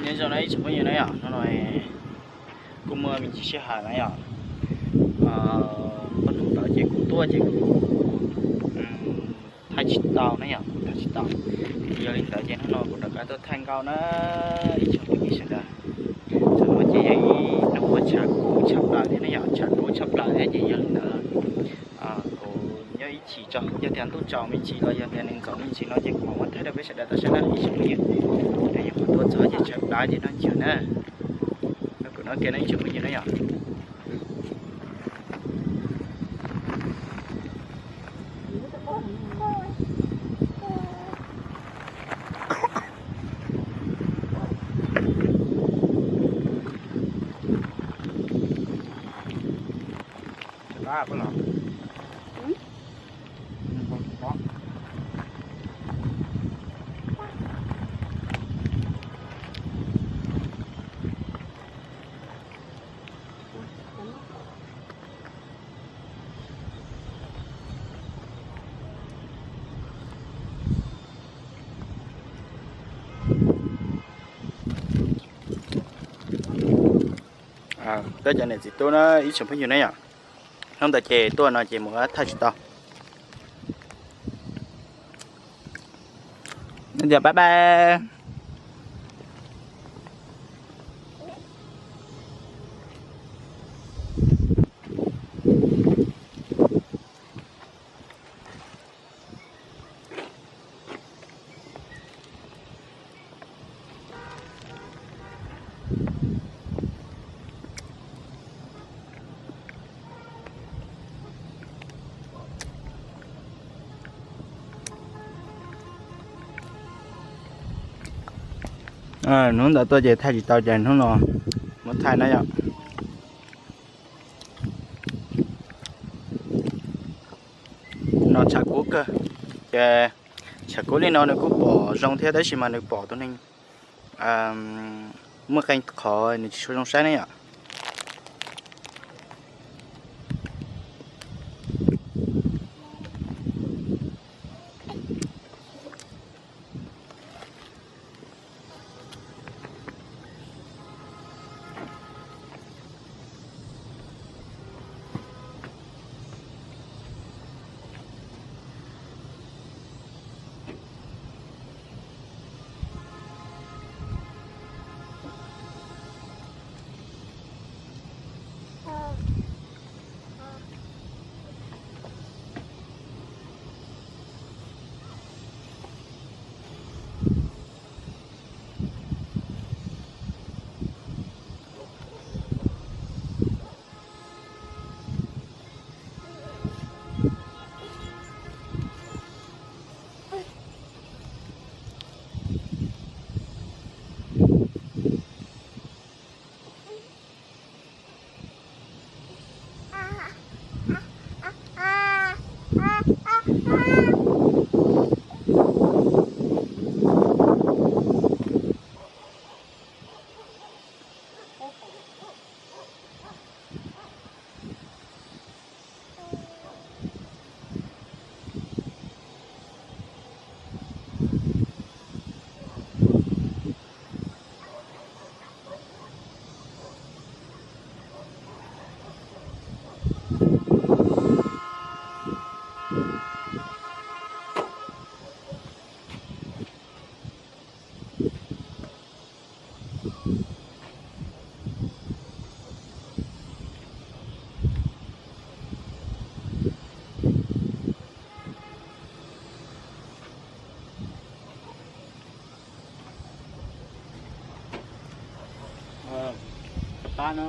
Nyob zoo na ib tsoom phooj ywg na yom, hnub no kuj muaj me ntsis sij hawm na yom, poj hnub ntawd ces kuv tuaj ces kuv thaij tsis tau na yom, kuv thaij tsis tau. Yog li ntawd ces hnub no kuv rov qab tuaj thaij nkauj na ib tsoom phooj ywg sawv daws. Tsoom no ces yog ib hnub uas tshav kub tshaj plaws thiab na yom, tshav kub tshaj plaws thiab ces yog li ntawd kuv nyob ib chim tso, yog tias ntuj tsaus me ntsis los yog tias nws ntxoov me ntsis no ces kuv mam muab thaij rau peb sawv daws tau saib na ib tsoom phooj ywg. Yog qhov tuaj txog ces tshav plab ces noj ncwg na. Kuv no kiag no ib tsoom phooj ywg na yom. Peb cov niam txiv tub na ib tsoom phooj ywg na yom, hnub ntawd ces tuaj no ces mus thaij tsis tau. Tias bye bye. Hnub ntawd tuaj ces thaij tsis tau ces hnub no muab thaij na yom. No tshav kub kawg, ces tshav kub li no nws kuj pom zoo thiab tab sis mas nws pom tus neeg muaj qee qhov nws tsis tshua zoo saib ne yom. Qab no,